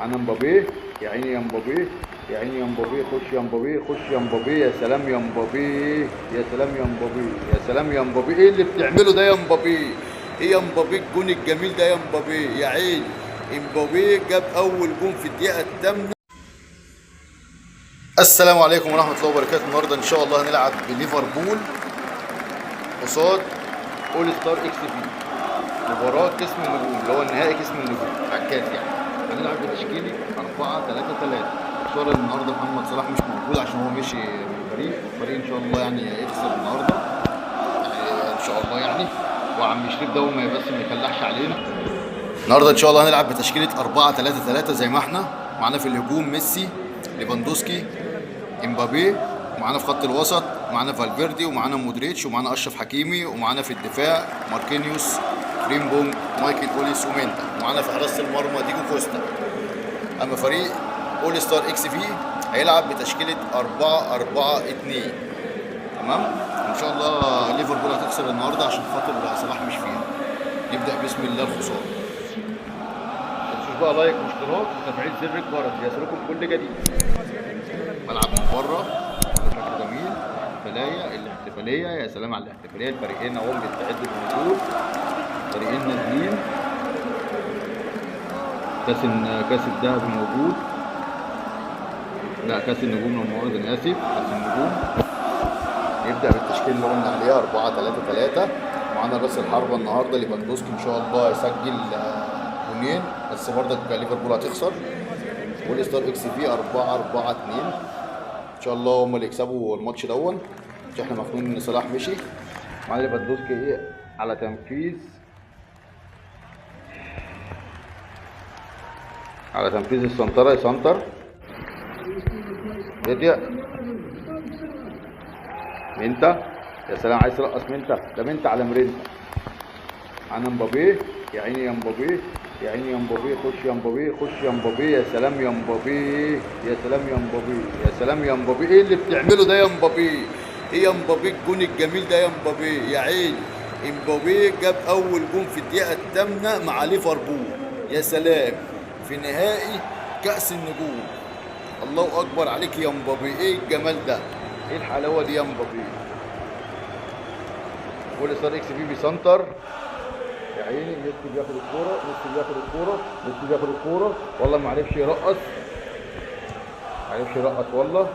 معانا مبابي، يا عيني يا مبابي، يا عيني يا مبابي، خش يا مبابي، خش يا مبابي، يا سلام يا مبابي، يا سلام يا مبابي، يا سلام يا مبابي، ايه اللي بتعمله ده يا مبابي؟ ايه يا مبابي الجون الجميل ده يا مبابي؟ يا عيني مبابي جاب اول جون في الدقيقة 8. السلام عليكم ورحمة الله وبركاته. النهارده ان شاء الله هنلعب بليفربول قصاد اول ستار اكس بي، مباراة قسم النجوم اللي هو النهائي قسم النجوم بتاع الكاس يعني. هنلعب بتشكيلة 4-3-3. خسارة النهارده محمد صلاح مش موجود عشان هو مشي من الفريق، والفريق ان شاء الله يعني هيخسر النهارده يعني ان شاء الله يعني. وعم شريف ده ما بس ما يكلحش علينا. النهارده ان شاء الله هنلعب بتشكيلة 4-3-3 زي ما احنا. معانا في الهجوم ميسي، ليفاندوسكي، امبابي، ومعانا في خط الوسط معانا فالفيردي، ومعانا مودريتش، ومعانا اشرف حكيمي، ومعانا في الدفاع ماركينيوس، فريمبونج، مايكل اوليس، ومينتا، ومعانا في حراسة المرمى ديجو كوستا. اما فريق اول ستار اكس في هيلعب بتشكيله 4-4-2. تمام، ان شاء الله ليفربول هتخسر النهارده عشان خاطر صلاح مش فيها. نبدا بسم الله الخسارة. ما تنسوش بقى like واشتراك وتفعيل زر الجرس ليصلكم كل جديد. ملعب من بره شكله جميل، احتفالية، الاحتفالية، يا سلام على الاحتفالية. الفريقين اهم بيستعدوا للنزول، فريقين نازلين. كاس الذهب موجود، لا كاس النجوم لو مؤاخذة، انا اسف، كاس النجوم. نبدا بالتشكيل اللي قلنا عليها 4-3-3. معانا راس الحربة النهارده ليفاندوسكي ان شاء الله يسجل جونين، بس برضك ليفربول هتخسر. وال ستار اكس في 4-4-2 ان شاء الله هم اللي يكسبوا الماتش دون، عشان احنا مخنوقين ان صلاح مشي. معانا ليفاندوسكي ايه على تنفيذ، على تنفيذ السنتره، يسنتر يضيق منتا، يا سلام عايز ترقص منتا، ده منتا على مرينتا. معانا مبابي، يا عيني يا مبابي، يا عيني يا مبابي، خش يا مبابي، خش يا مبابي، يا سلام يا مبابي، يا سلام يا مبابي، يا سلام يا مبابي، ايه اللي بتعمله ده يا مبابي؟ ايه يا مبابي الجون الجميل ده يا مبابي؟ يا عيني مبابي جاب اول جون في الدقيقة 8 مع ليفربول، يا سلام، في نهائي كأس النجوم. الله اكبر عليك يا مبابي، ايه الجمال ده؟ ايه الحلاوة دي يا مبابي؟ كل ستار اكس بي بيسنتر، يا عيني ميسي بياخد الكورة، ميسي بياخد الكورة، ميسي بياخد الكورة، والله ما عرفش يرقص، ما عرفش يرقص والله.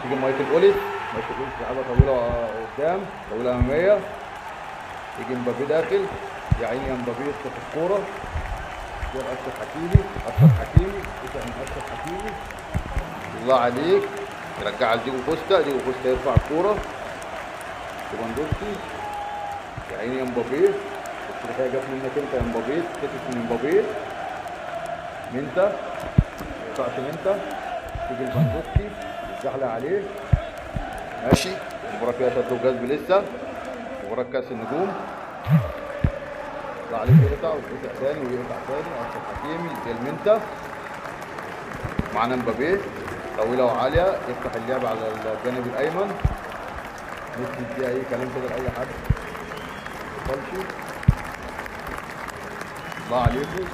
تيجي مايكل اوليس، مايكل اوليس لعبها طويلة قدام، طويلة امامية، يجي مبابي داخل، يا عيني يا مبابي يخطف الكورة، يروح اشرف حكيمي، اشرف حكيمي، يطلع من اشرف حكيمي، الله عليك، يرجعها لديجو كوستا، ديجو كوستا يرفع الكورة، ليفاندوسكي، يا عيني يا مبابي، التركية جت منك انت يا مبابي، تتكتف من مبابي، منتا، ما يقطعش منتا، تيجي ليفاندوسكي، يتزحلق عليه، ماشي. المباراة فيها شد وجذب لسه، مباراة كأس النجوم. يطلع عليك يقطع ويقطع تاني ويقطع تاني، أشرف حكيمي المنتا، معانا مبابي، طويلة وعالية، يفتح اللعب على الجانب الأيمن، ميسي يديها أي كلام كده لأي حد، ما الله عليكم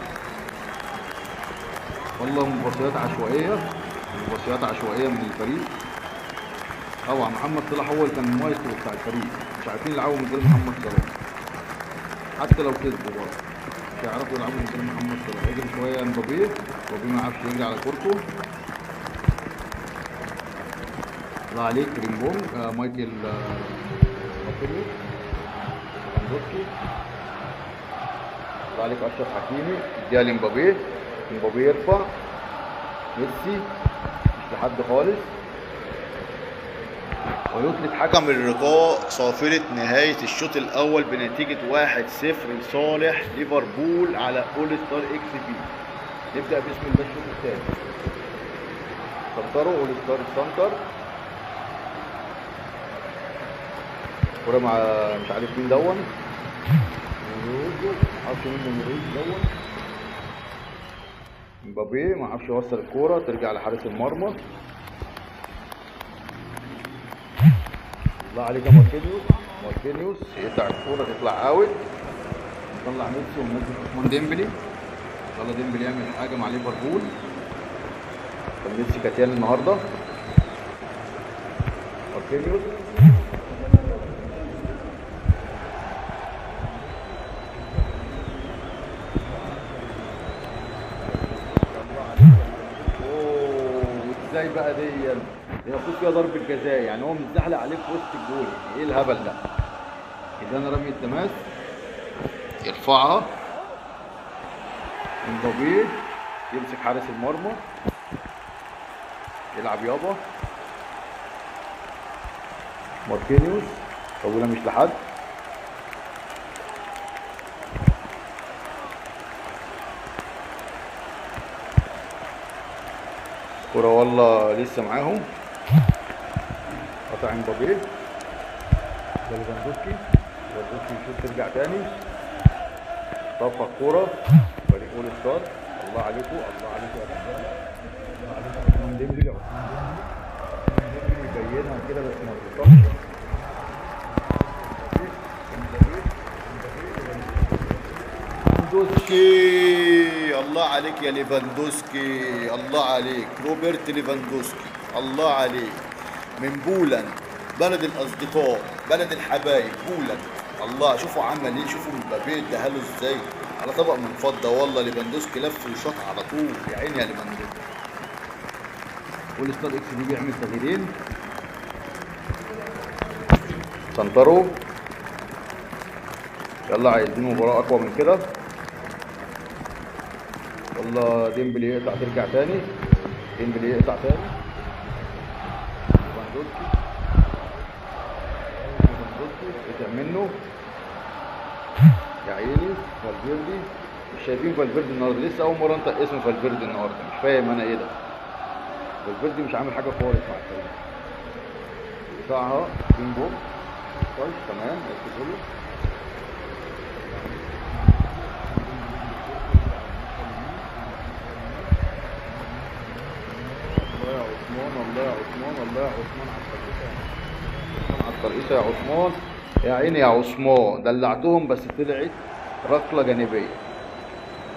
والله. مباصيات عشوائية، مباصيات عشوائية من الفريق. طبعا محمد صلاح هو اللي كان المايسترو بتاع الفريق، مش عارفين يلعبوا من غير محمد صلاح، حتى لو كسبوا برضه مش هيعرفوا يلعبوا من غير محمد صلاح. يجري شوية مبابي، مبابي ما عرفش يجري على كورته. الله عليك فريمبونج، مايكل ماركينيوس، ليفاندوسكي، الله عليك اشرف حكيمي، اديها لمبابي، مبابي يرفع، ميسي مش لحد خالص، ويطلق حكم اللقاء صافرة نهاية الشوط الأول بنتيجة 1-0 لصالح ليفربول على أول ستار اكس بي. نبدأ بسم الله الشوط الثاني. سنتروا أول ستار سنتر، كرة مع مش عارف مين دون، معرفش مين موريز دون، مبابي ما عرفش يوصل الكورة، ترجع لحارس المرمى. الله عليك يا ماركينيوس، ماركينيوس يقطع الكورة تطلع out، نطلع ميسي وننزل عثمان ديمبلي. ان شاء الله ديمبلي يعمل حاجة مع ليفربول. كان ميسي كاتيان النهارده. ماركينيوس اوه ازاي بقى دي؟ المفروض فيها ضربة جزاء، يعني هو متزحلق عليه في وسط الجول، يعني ايه الهبل ده؟ كده انا رمي التماس، يرفعها امبابي، يمسك حارس المرمى، يلعب يابا ماركينيوس، طويلة مش لحد. كرة والله لسه معاهم، قطع امبابي ده ليفاندوسكي، ليفاندوسكي يشوط ترجع تاني، طفى الكورة فريق اول ستار. الله عليكم، الله عليكم يا رجاله، الله عليكم. عثمان ديمبلي، عثمان ديمبلي يبينها كده بس ما بتوصلش. ليفاندوسكي، الله عليك يا ليفاندوسكي، الله عليك روبرت ليفاندوسكي، الله عليك من بولند، بلد الاصدقاء، بلد الحبايب، بولند. الله، شوفوا عمل ايه، شوفوا مبابي اداها له ازاي على طبق من فضة. والله ليفاندوسكي لف وشاط على طول، يا عيني يا ليفاندوسكي. اول ستار اكس دي بيعمل تغييرين، سنترو. يلا عايزين مباراة اقوى من كده. والله ديمبلي يقطع ترجع تاني، ديمبلي يقطع تاني، ليفاندوسكي، ليفاندوسكي قطع منه يا عيني. فالفيردي، مش شايفين فالفيردي النهارده، لسه اول مرة انطق اسم فالفيردي النهارده، مش فاهم انا ايه ده. فالفيردي مش عامل حاجة خالص مع الفريق. يقطعها بينجو، كويس تمام، له الله يا عثمان، الله يا عثمان، الله يا عثمان على الترقيصه، على الترقيصه يا عثمان، يا عيني يا عثمان، دلعتهم بس طلعت ركلة جانبيه.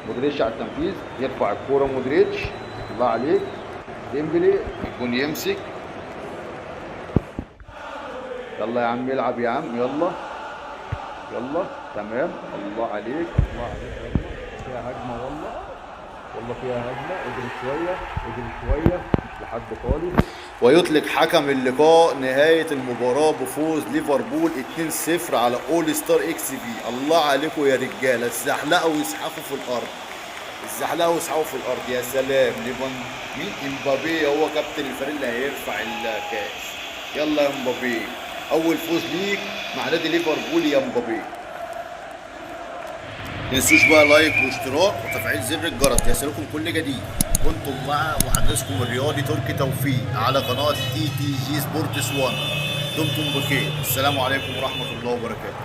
مودريتش على التنفيذ، يرفع الكورة مودريتش، الله عليك ديمبلي، الجون يمسك. يلا يا عم العب يا عم، يلا يلا تمام، الله عليك، الله عليك. يلا فيها هجمة، والله والله فيها هجمة، اجري شوية، اجري شوية، مش لحد خالص. ويطلق حكم اللقاء نهاية المباراة بفوز ليفربول 2-0 على اول ستار اكس بي. الله عليكم يا رجاله، اتزحلقوا ويزحفوا في الارض، اتزحلقوا ويزحفوا في الارض. يا سلام، مين؟ امبابي هو كابتن الفريق اللي هيرفع الكاس. يلا يا امبابي، اول فوز ليك مع نادي ليفربول يا امبابي. تنسوش بقى like واشتراك وتفعيل زر الجرس ليصلكم كل جديد. كنتم مع محدثكم الرياضي تركي توفيق على قناة تي تي جي سبورتس 1. دمتم بخير، السلام عليكم ورحمة الله وبركاته.